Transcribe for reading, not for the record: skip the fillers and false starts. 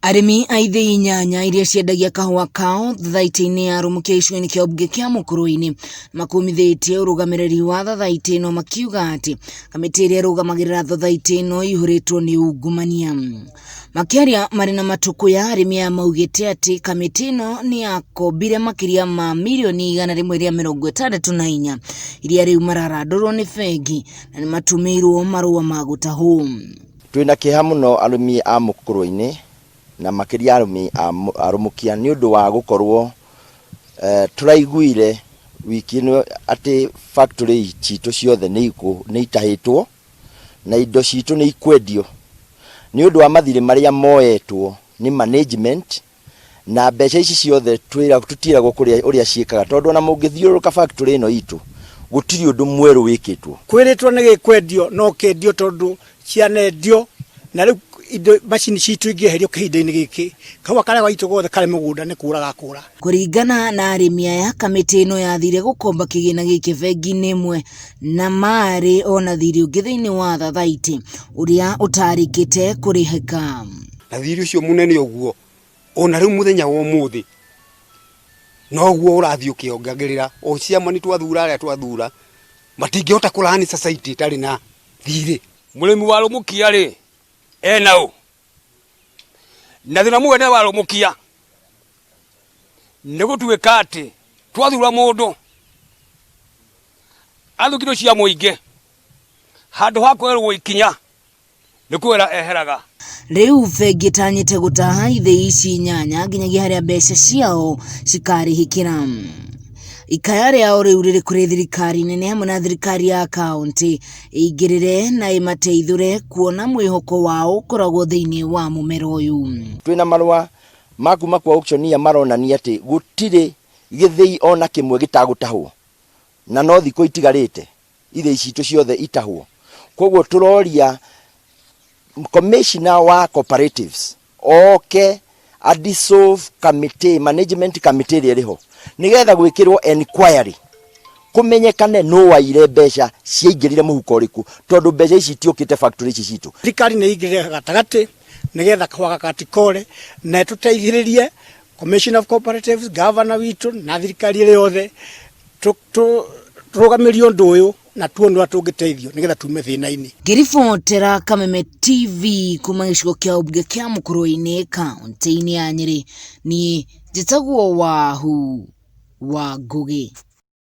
Arĩmi a ithĩi nyanya iria ciendagia kahũa kao thathaitĩ-inĩ ya Rũmũkia gĩcigo-inĩ kĩa ũmbunge kĩa Mũkũrwe-inĩ makũmithĩtie ũrũgamĩrĩri wa thathaitĩ ĩno makiuga atĩ kamĩtĩ ĩrĩa ĩrũgamagĩrĩra thathaitĩ ĩno ĩihũrĩtwo nĩ ungumania. Makĩaria marĩ na matũkũya arĩmi aya maugĩte atĩ kamĩtĩ ĩno nĩ yakombire makĩria ma mirioni 164 iria rĩu mararandũrwo nĩ bengi na nĩ matũmĩirwo marũa ma gũtahwo. Twĩna kĩeha mũno arĩmi a Mũkũrwe-inĩ na makĩria arĩmi a Rũmũkia nĩ ũndũ wa gũkorwo tũraiguire wiki ĩno atĩ factory citũ ciothe nĩ itahĩtwo na indo citũ nĩ ikwendio nĩ ũndũ wa mathirĩ marĩa moetwo nĩ management. Na mbeca ici ciothe tũtiĩragwo kũrĩa ũrĩa ciĩkaga tondũ ona mũngĩthiũrũrũka factory ĩno itũ gũtirĩ ũndũ mwerũ wĩkĩtwo. Kwĩrĩtwo nĩ gĩkwendio no kĩendio tondũ cianendio na rĩu indo macini citũ ingĩeherio kĩhinda-inĩ gĩkĩ kahũa karĩa gaitũ gothe karĩ mũgũnda nĩ kũra gakũra. Kũringana na arĩmi aya, kamĩtĩ ĩno yathire gũkomba kĩgĩna gĩkĩ bengi-inĩ ĩmwe na marĩ ona thirĩ ũngĩ thĩinĩ wa thathaitĩ ũrĩa ũtarĩkĩte kũrĩhĩka. Na thirĩ ũcio mũnene ũguo ona rĩu mũthenya wa ũmũthĩ noguo ũrathiĩ ũkĩongagĩrĩra o ciama twathura arĩa twathura matingĩhota kũrani society ĩtarĩ na thirĩ. Mũrĩmi wa Rũmũkia rĩ ena ũ? Na thĩna mũnene wa Rũmũkia nĩ gũtuĩka atĩ twathura mũndũ athukirwo cia mũingĩ handũ ha kwerwo ikinya nĩ kwera eheraga. Rĩu bengi ĩtanyĩte gũtaha ithĩi ici inyanya nginyagia harĩa mbeca ciao cikarĩhĩkĩra. Ikaya rĩao rĩu rĩrĩ kũrĩ thirikari nene hamwe na thirikari ya kaũntĩ ĩingĩrĩre na ĩmateithũre kuona mwĩhoko wao ũkoragwo thĩinĩ wa mũmera ũyũ. Twĩna marũa ma kuma kwa auctioneer maronania atĩ gũtirĩ gĩthĩi ona kĩmwe gĩtagũtahwo na no thikũ itigarĩte ithĩi citũ ciothe itahwo. Koguo tũroria commissioner wa cooperatives oke a dissolve committee, management committee ĩrĩa ĩrĩ ho nĩgetha gwĩkĩrwo enquiry kũmenyekane nũ waire mbeca ciaingĩrire mũhuko ũrĩkũ tondũ mbeca ici itiũkĩte factory ici citũ. Thirikari nĩ ĩingĩrĩre gatagatĩ nĩgetha kahũa gaka gatikore na ĩtũteithĩrĩrie Commission of Cooperatives, governor witũ na thirikari ĩrĩ yothe tũrũgamĩrie ũndũ ũyũ na tuone ũrĩa tũngĩteithio nĩgetha tume thĩna-inĩ. Ngĩribotera Kameme TV kuma gĩcigo kĩa ũmbunge kĩa Mũkũrwe-inĩ kaũntĩ-inĩ ya Nyĩrĩ, niĩ njĩtagwo Wahu wa Ngũgĩ.